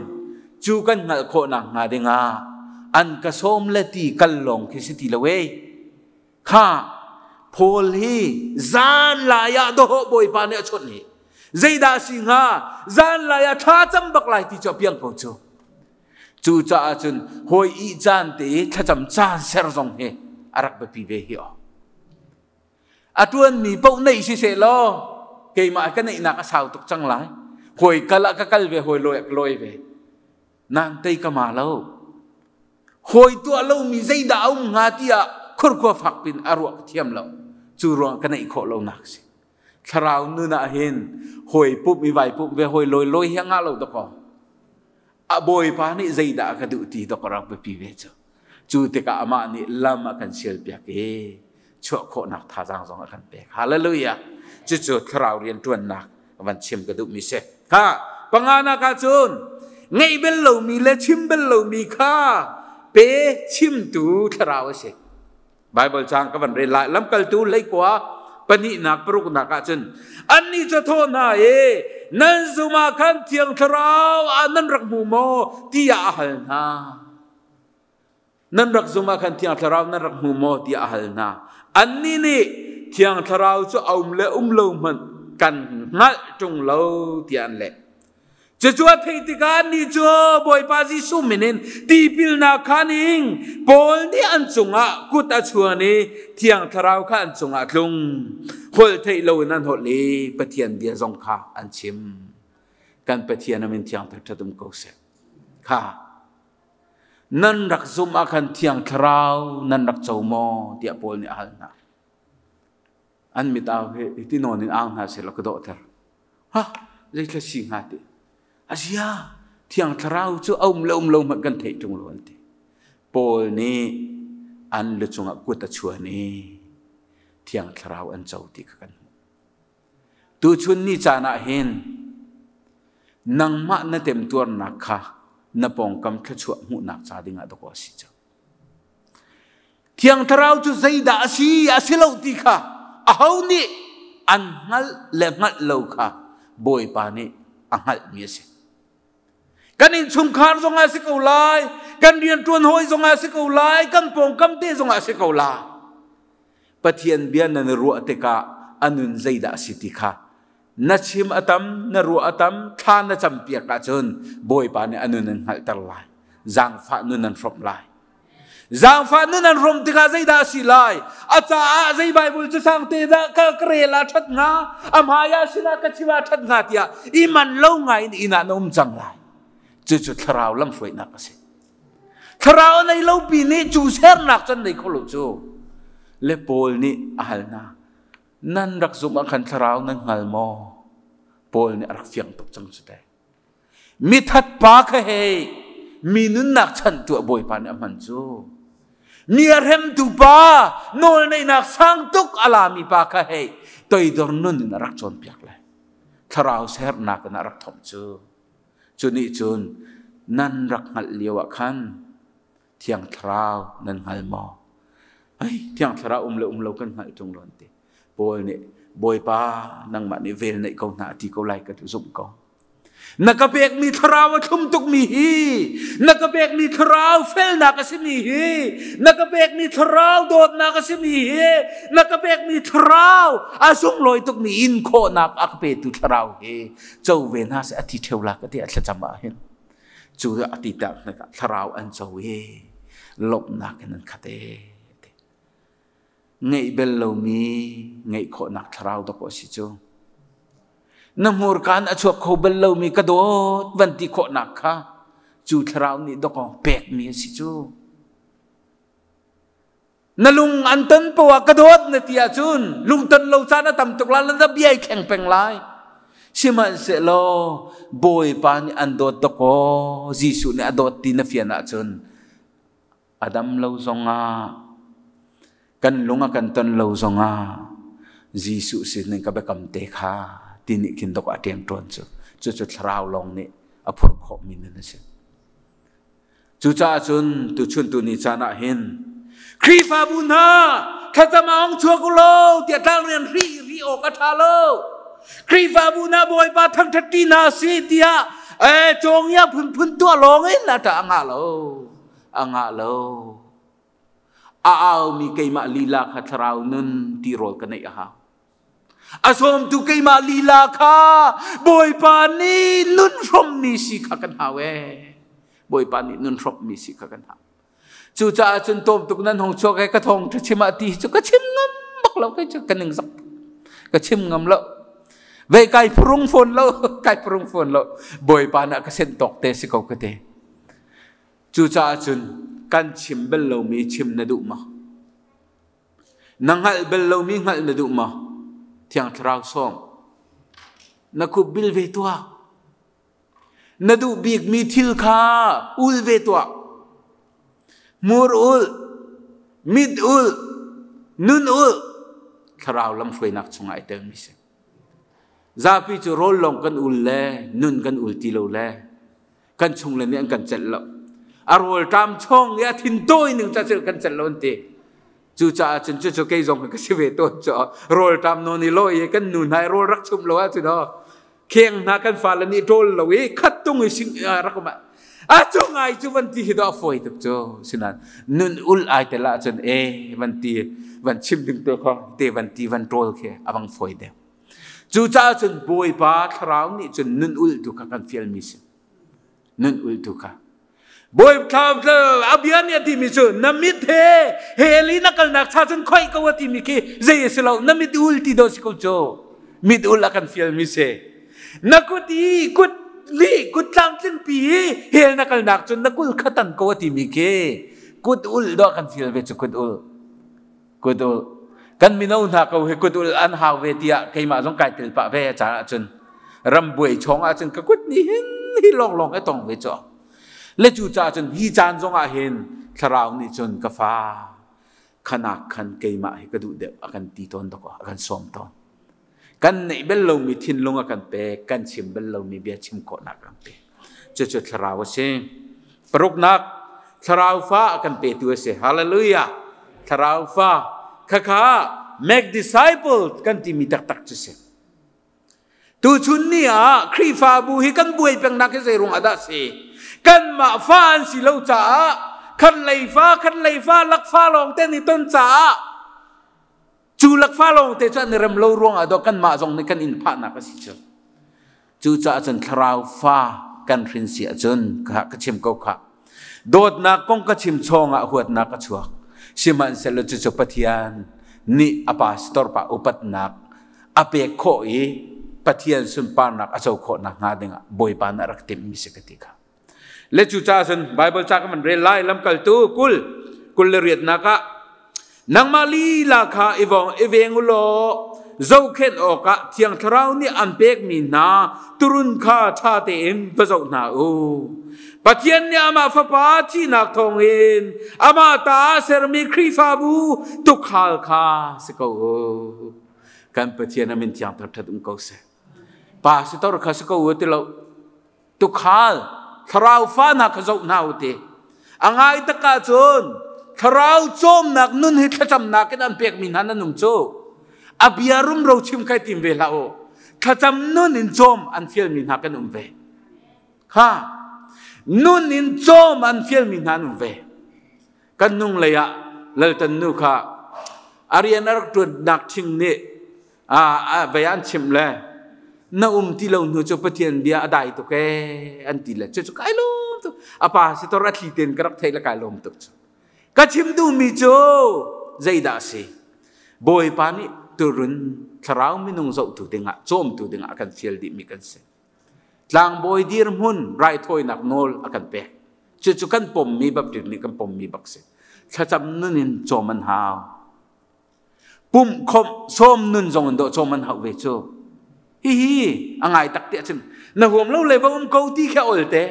A: cu kan hngalh khawhnak hnga dingah an ka sawm le ti kal lawng khi si ti lo ee. Kha Paul hi zan lai ah dawh Bawipa nih a chawnh hi. Zeidah si hnga? Zan lai ah thla cam bak lai ti cu a piang ko cu. Cucaah cun hawi ih caan te thlacam caan ser zong hi a rak biapi ve hi aw. A ṭuanmi paoh neih siseh law keimah ka neihnak a sau tuk cang lai. Hawi kal ah ka kal ve, hawi lawi ah ka lawi ve. Nang tei ka ma lo. Hawi tuah lomi zeidah a um hnga tiah khurkhua fak pin a ruah ka thiam lo. Cu ruang ka neih khawh lonak si. Thlarau nun ah hin hawi pumh i vai pumh ve hawi lawi lawi hi a ngah lo dakaw. A bawipa nih zeidah a ka duh ti dok a rak biapi ve cu. Cu tikah amah nih lam a kan sialpiak i chuah khawhnak thazaang zong a kan pek. Hallelujah. Cucu thlarau rianṭuannak van chim ka duhmi si. Ha, panganak ah cun ngeih bel lomi le chim bel lomi kha pe chimtu thlarau a si. Bible caang ka van rel lai. Lamkaltu leikua pahnihnak paruknak ah cun annih cu thawh hna i nan zum ah khan Thiang Thlarau ah nan rak hmu maw tiah a hal hna. Nan rak zum ah khan Thiang Thlarau nan rak hmu maw tiah a hal hna. Annih nih Thiang Thlarau cu a um le um lo hmanh kan hngalh ṭung lo tiah an leh. Cucu a theih tikah annih cu Bawipa Jesuh min in tipilnak kha an ing. Paul nih an cungah kut a chuan i Thiang Thlarau kha an cungah a tlung. Holh theih loin an holh i Pathian bia zong kha an chim. Kan Pathian a min thiang thangṭhat um ko seh. Kha nan rak zumh ah khan Thiang Thlarau nan rak co maw tiah Paul nih a hal hna. An mit au hi ti nawn in au hna seh law ka dawhter. Ha, zeithla si hnga ti. Azia, Thiang Thlarau cu a um le um lo hmanh kan theih ṭung lo an ti. Paul nih an lu cungah kut a chuan i Thiang Thlarau an co ti kha kan hmuh. Tuchun ni caan ah hin nangmah na temtuarnak kha na pawngkam thluachuah hmuhnak ca dingah dawkaw a si cang. Thiang Thlarau cu zeidah a si a si lo ti kha aho nih an hngalh le hngalh lo kha Bawipa nih a hngalhmi a si. Kan innchungkhar zongah a si ko lai, kan rianṭuan hawi zongah a si ko lai, kan pawngkam te zongah a si ko lai. Pathian bia nan i ruah tikah a nun zeidah a si ti kha na chim a tam, na ruah a tam, thla na campiak ahcun Bawipa nih a nun an hngalhter lai. Zaangfah nun an hrawmh lai. Zaangfah nun an hrawmh tikah zeidah a si lai? A caah zei Bible cu sang te dah ka rel ah ṭhat hnga, a hmai ah sinah ka chim ah ṭhat hnga tiah i man lo ngai in inn ah na um cang lai. Cucu thlarau lamhruainak a si. Thlarau a nei lo pi nih cu sernak can nei kho lo cu. Le Paul nih a hal hna. Nan rak zumh ah khan thlarau nan hngal maw? Paul nih a rak fiang tuk cang cu te. Mithat pa kha hei mi nunnak chanhtu ah Bawipa nih a hman cu. Mi a hremtu pa nawlneihnak sang tuk a lami pa kha hei toidor nun in a rak cawnpiak le thlarau sernak in a rak thomh cu. Cu nih cun nan rak hngalh lio ah khan Thiang Thlarau nan hngal maw? Ai, Thiang Thlarau um le um lo kan hngalh ṭung lo an ti. Paul nih Bawipa nangmah nih vel neih ko hna a ti ko lai ka zumh ko. Na ka pekmi thlarau a thlum tukmi hi, na ka pekmi thlarau felnak a simi hi, na ka pekmi thlarau dawtnak a simi hi, na ka pekmi thlarau a sunglawi tukmi in khawhnak a ka petu thlarau hi co ve hna seh a thi ṭheu la ka ti a thlacam ah hin. Cu a ti tak hnikah thlarau an co i lawmhnak in an khat e. Ngeih bel lomi ngeih khawhnak thlarau dawk a si cu. Na hmurka in a chuak kho bal lomi ka dawt van ti khawhnak kha cu thlarau nih dawk pekmi a si cu. Na lung an ton poah ka dawt na ti ahcun lungton lo caan a tam tuk lai na bia i thleng peng lai. Sihmanhsehlaw Bawipa nih an dawt dakaw Jesuh nih a dawt ti na fian ahcun a dam lo zongah kan lung a kan ton lo zongah Jesuh sin in ka biakam te kha ti nih khin dok a ṭem ṭawn cu cucu thlarau lawng nih a phurh khawhmi nun a si. Cucaah cun tuchun tuni caan ah hin Khrihfabu hna thlacam ah hung chuak u law tiah tlangrian ri ri awk a ṭha lo. Khrihfabu hna Bawipa thangṭhat ṭi hna si tiah eh cawngia phunphun tuah lawng in a ṭa a ngah lo. A ngah lo. A aumi keimah lila kha thlarau nun ti rawl ka neih a hau. A sawmtu keimah lila kha Bawipa nih nun hrawmmi si kha kan hau ee. Bawipa nih nun hrawmmi si kha kan hau. Cucaah cun tawm tuk nan hong chuak i ka thawng ṭha chim ah ti cu ka chim ngam bak lo kei cu ka ning zak ka chim ngam lo. Vei kai phurung fawn lo kai phurung fawn lo. Bawipa na ka sen tawk te si ko ka te. Cucaah cun kan chim bal lomi chim na duh maw? Na hngalh bal lomi hngalh na duh maw? Thiang Thlarau sawm. Na khup bil ve tuah. Na duh bikmi thil kha ul ve tuah. Hmur ul, mit ul, nun ul, thlarau lamhruainak chungah ai telmi si. Zapi cu rawl lawng kan ul le nun kan ul ti lo le kan chung le nih an kan celh lo. A rawl ṭam chong i a thin tawi ning ca kan celh lo an ti. Cucaah cun cucu kei zong ka si ve tawn cu rawl ṭam nawn i lawi i kan nu hna i rawl rak chumh lo ahcun kheng hna kan fale nih ṭawl lo i khat tung i sing rak um a cu ngai cu van ti hi do a fawi tuk cu sinan nun ul ai tel ahcun e van ti van chim ding te kha te van ti van ṭawl khi a bang fawi deuh. Cucaah cun Bawipa thlarau nih cun nun ul tu kha kan fialmi si. Nun ul tu kha. Bawi a bia nih a timi cu na mit he hell i na kalnak cha cun khoih ko a timi khi zei a si lo na mit ul ti do si ko cu mit ul a kan fialmi si na kut i kut li kut tlamtling pi i hell na kalnak cun na kul khatan ko a timi khi kut ul do kan fial ve cu kut ul kut ul kan mino hna ko hi kut ul an hau ve tiah keimah zong kai tel pah ve caan ahcun ram buai chong ahcun ka kut nih hin hi lawng lawng he tong ve cu le cu caah cun hi caan zong ah hin thlarau nih cun ka fa khanak khan keimah hi ka duh deuh a kan ti tawn dok a kan sawm tawn kan neih bel lomi thinlung a kan pek kan chim bel lomi bia chim khawhnak kan pek cucu thlarau a si paruknak thlarau fa a kan petu a si hallelujah thlarau fa khakha make disciple kan timi taktak cu si Tuchun ni ah Khrihfabu hi kan buai pengnak hi zei ruang ah dah si? Kanmah fa an si lo caah khat lei fa khat lei fa lakfa lawng te ni ton caah cu lakfa lawng te cu an i rem lo ruang ah dawh kanmah zong nih kan in phahnak a si cu. Cucaah cun thlarau fa kan hrin si ahcun ka chim ko khah. Dawtnak kong ka chim chawng ah huatnak a chuak. Sihmanhsehlaw cucu Pathian nih a pastor pa upatnak a pek khawh i Pathian sunparnak a co khawh nakhnga dingah Bawipa nih a rak timhmi si ka ti kha. Le cucaah cun Bible ca kan van rel lai lamkaltu 20 28nak ah nangmah lila kha i vong i veng u law zohkhenh awkah Thiang Thlarau nih an pekmi hna turun kha ṭha tein va zoh hna u. Pathian nih amah Fapa thihnak thawngin amah ta a sermi Khrihfabu tukhal kha si ko u. Kan Pathian a min thiang thangṭhat um ko seh. Pastor kha si ko u ti lo. Tukhal thlarau fa hna kha zoh hna u ti. A ngai tak ahcun thlarau cawmnak nun hi thlacamnak in an pekmi hna nan um cu. A bia rumro chim kai tim ve hlah u. Thlacam nun in cawm an fialmi hna kan um ve. Kha nun in cawm an fialmi hna an um ve. Kan nung lei ah Laltan nu kha a rian a rak ṭuannak ṭhing nih a vei an chimh le na um ti lo hnu cu Pathian bia a dai tuk ee an ti le cucu kai lawm tuk a pa si tor a thli ten ka rak theih le kai lawm tuk cu ka chim duhmi cu zeidah a si Bawipa nih turun thlarau minung zohtu dingah cawmtu dingah a kan fial dihmi kan si Tlangbawi dirhmun raithawinak nawl a kan pek. Cucu kan pommi baptist nih kan pommi bak si. Thlacam nun in cawm an hau. Pumh khawmh sawm nun zong in dawh cawm an hau ve cu. Hihi a ngai tak tiah cun na huam lo le va um ko ti khi a ol te.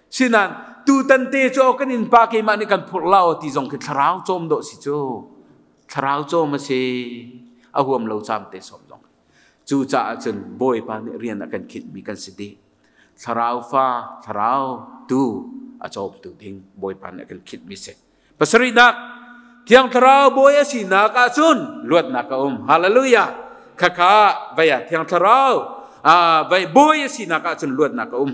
A: Sinan tutan te cu kan innpa keimah nih kan phurh lao ti zong khi thlarau cawm dawh si cu. Thlarau cawm a si. A huam lo cam te sawm zong. Cucaah cun Bawipa nih rian a kan khinhmi kan si dih. Thlarau fa, thlarau tu a cawmtu ding Bawipa nih a kan khinhmi si. Pasarihnak, Thiang Thlarau Bawi a sinak ahcun luatnak a um. Hallelujah! Khakha vei ah Thiang Thlarau vai Bawi a sinak ahcun luatnak a um.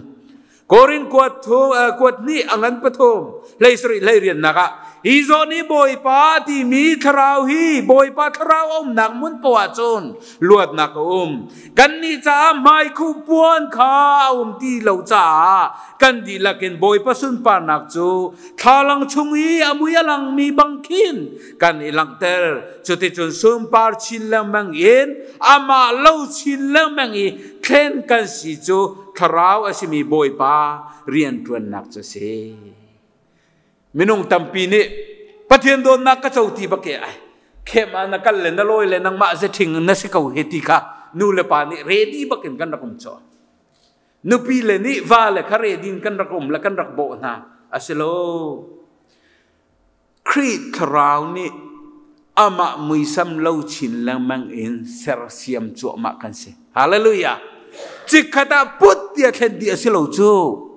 A: Korin kuat thum kuat hnih a ngan pathum hlei sarih hlei riannak ah hi zawn i Bawipa timi thlarau hi Bawipa thlarau a umnak hmun poah cun luatnak a um. Kannih caah hmaikhuh puan kha a um ti lo caah kan dihlak in Bawipa sunparnak cu thlalang chung i a mui a langmi bang khin kan i langhter. Cuticun sunpar chin lengmang in amah lo chin lengmang i thlen kan si cu thlarau a simi Bawipa rianṭuannak cu a si. Minung tampi nih Pathian dawtnak ka co ti bak e ai khem ah na kal le na lawi le nangmah zeṭhing na si ko he ti kha nu le pa nih ready bakin kan rak um caw. Nupi le nih va le kha ready in kan rak um le kan rak bawh hna a si lo. Khrih thlarau nih amah muisam lo chin lengmang in sersiam cuahmah kan si. Hallelujah! Chikkhat ah put tiah thlen dih a si lo cu.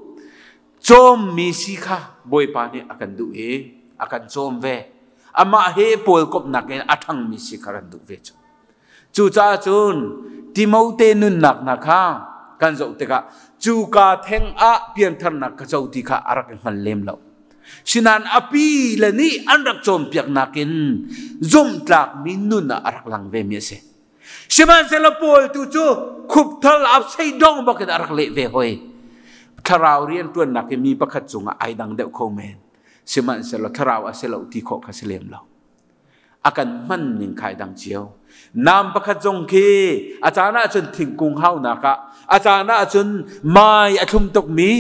A: Cawmmi si kha Bawipa nih a kan duh i a kan cawm ve. Amah he pawl komhnak in a ṭhangmi si kha kan duh ve cu. Cucaah cun Timote nunnak hna kha kan zoh tikah cuka theng ah piantharnak ka co ti kha a rak i hngal lem lo. Sinain a pi le nih an rak cawnpiaknak in zumhtlakmi nun ah a rak lang vemi a si. Sihmanhsehlaw Paul tu cu khupthal apsei dong bakin a rak leh ve hoi. Thlarau rianṭuannak i mi pakhat cungah ai dang deuh kho men. Sihmanhsehlaw thlarau a si lo ti khawh kha si lem lo. A kan hman ning khai dang cio. Nam pakhat zong khi a caan ah cun thingkung haunak ah a caan ah cun mai a thlum tukmi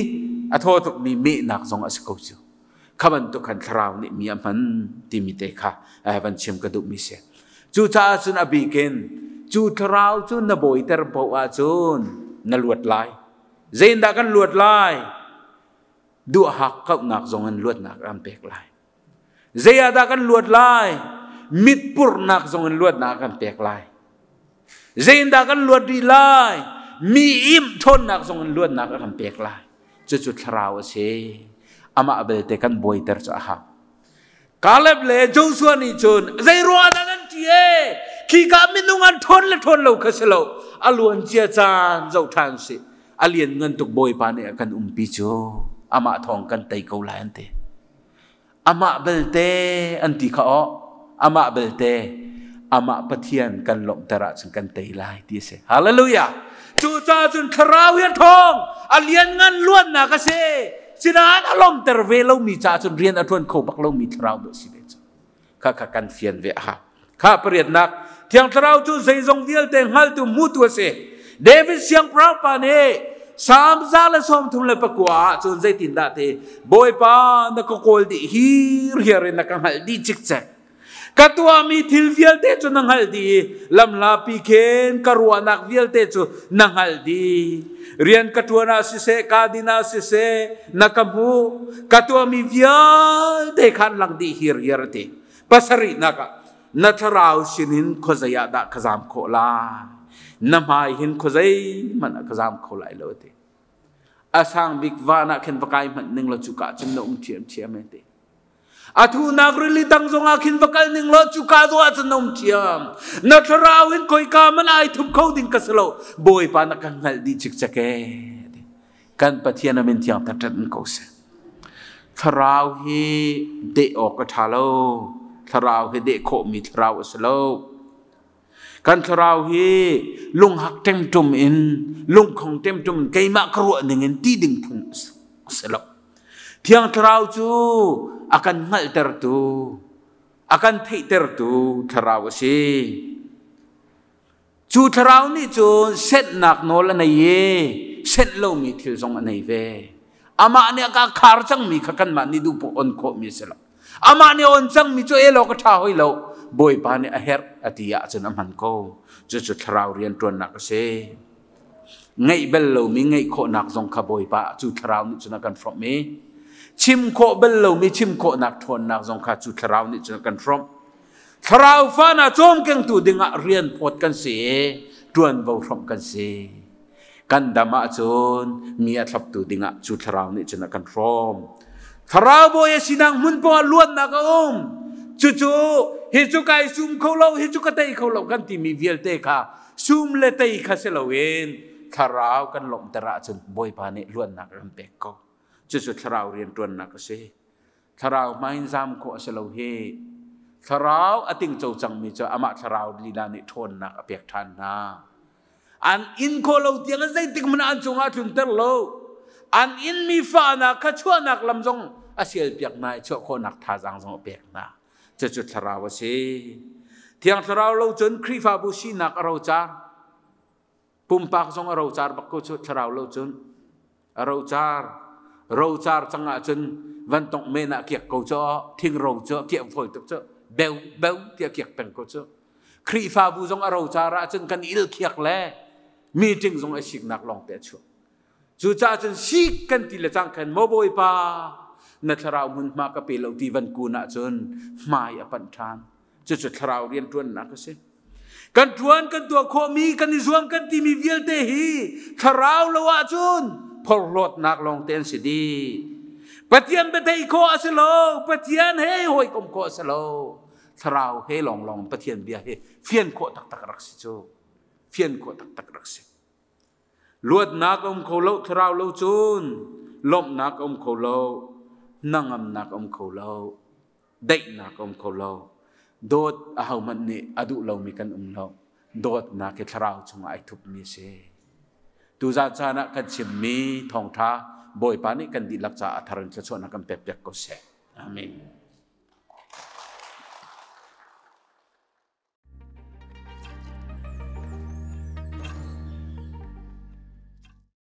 A: a thaw tukmi mehnak zong a si ko cu. Kha bantuk khan thlarau nih mi a hman timi te kha van chim ka duhmi si. Cucaah cun a bikin cu thlarau cu na bawiter paoh ahcun na luat lai. Zeitindah kan luat lai? Duhhak kauhnak zong in luatnak an pek lai. Zei ah dah kan luat lai? Mitpurnak zong in luatnak kan pek lai. Zeiindah kan luat rih lai? Mi im ṭhawnnak zong in luatnak a kan pek lai. Cucu thlarau a si. Amah belte kan buaiter cu a hau. Caleb le Joshua nih cun zei ruah dah nan ṭi e? Khika minung an ṭhawn le ṭhawn lo kha si lo. A luan cia caan zoh ṭhan sih. A lian ngan tuk Bawipa nih a kan umpi cu amah thawng kan tei ko lai an ti. Amah belte an ti kha aw. Amah belte amah Pathian kan lawmhter ahcun kan tei lai ti a si. Hallelujah! Cucaah cun thlarau hi a ṭhawng, a lianngan luatnak a si. Sinain a lawmhter ve lomi caah cun rian a ṭuan kho bak lomi thlarau dawh si ve cu. Kha kha kan fian ve a hau. Kha pariatnak, Thiang Thlarau cu zeizong vialte hngaltu hmutu a si. David siangpahrang pa nih Salm 139 ah cun zeitindah ti Bawipa na ka kawl dih hirhiar in na ka hngalh dih cikcek. Ka tuahmi thil vialte cu na hngalh dih i lamhlapi khin ka ruahnak vialte cu na hngalh dih. Rian ka ṭuan ah siseh, ka din ah siseh, na ka hmuh. Ka tuahmi vialte khan lang dih hirhiar a ti. Pasarihnak ah na thlarau sinin khuazei ah dah ka zam khawh lai? Na hmai hin khuazei hmanh ah ka zam kho lai lo ti. A sang bik van ah khin va kai hmanh ning law cuka cun na um ṭhiamṭhiam e ti. A thunak rili tang zongah khin va kal ning law cuka zongah cun na um ṭhiam. Na thlarau in khoika man ai thup kho ding ka si lo. Bawipa na ka hngalh dih cikcek e. Kan Pathian a min thiang thangṭhat in ko seh. Thlarau hi deh awk a ṭha lo. Thlarau hi deh khawhmi thlarau a si lo. Kan thlarau hi lunghak ṭemṭum in, lungkhong ṭemṭum in keimah ka ruah ning in ti ding phung a si lo. Thiang Thlarau cu a kan hngalhtertu, a kan theihtertu thlarau a si. Cu thlarau nih cun senhnak nawl a nei i senh lomi thil zong a nei ve. Amah nih a ka khar cangmi kha kanmah nih duh poah on khawhmi a si lo. Amah nih on cangmi cu elaw ka ṭha hoi lo. Bawipa nih a herh a ti ahcun a hman ko. Cucu thlarau rianṭuannak a si. Ngeih bel lomi ngeih khawhnak zong kha Bawipa cu thlarau nih cun a kan hrawmh i chim khawh bel lomi chim khawhnak ṭhawnnak zong kha cu thlarau nih cun a kan hrawmh. Thlarau fa na cawmkengtu dingah rian phawt kan si i ṭuanvo hrawmh kan si. Kan dam ahcun mi a thloptu dingah cu thlarau nih cun a kan hrawm. Thlarau bawi a sinak hmun poah luatnak a um. Cucu hi cu kai sum kho lo, hi cu ka tei kho lo kan timi vialte kha sum le tei kha si loin Thlarau kan lawmhter ahcun Bawipa nih luatnak a kan pek ko. Cucu thlarau rianṭuannak a si. Thlarau hmai in zam khawh a si lo hi. Thlarau a tingco cangmi cu amah thlarau lila nih ṭhawnnak a pek ṭhan hna. An in khawh lo tiang in zeitik hmanh ah an cungah a tlunter lo. An inmi fahnak kha chuahnak lam zong a sialpiak hna i chuah khawhnak thazaang zong a pek hna. Cucu thlarau a si. Thiang thlarau lo cun Khrihfabu sinak a rocar. Pumpak zong a rocar bak ko cu thlarau lo cun. A rocar. Rocar cang ahcun van tongh men ah kiak ko cu, thing ro cu kiak fawi tuk cu, beu beu tiah kiak peng ko cu. Khrihfabu zong a rocar ahcun kan il khiak le meeting zong a siknak lawng te a chuak. Cucaah cun sik kan ti le cang khan maw Bawipa na thlarau hmunhma ka pe lo ti van kun ahcun hmai a panh ṭhan. Cucu thlarau rianṭuannak a si. Kan ṭuan kan tuah khawhmi kan i zuam kan timi vialte hi thlarau lo ahcun phorhlawtnak lawng te an si dih. Pathian biatheih khawh a si lo, Pathian he hawikom khawh a si lo. Thlarau he lawnglawng Pathian bia hi fian khawh taktak rak si cu. Fian khawh taktak rak si. Luatnak a um kho lo, thlarau lo cun lawmhnak a um kho lo, hnangamnak a um kho lo, daihnak a um kho lo. Dawt ahohmanh nih a duh lomi kan um lo. Dawtnak hi thlarau chungah ai thupmi a si. Tuzan caan ah kan chimmi thawngṭha Bawipa nih kan dihlak caah a thar in thluachuahnak kan pekpiak ko seh. Amen.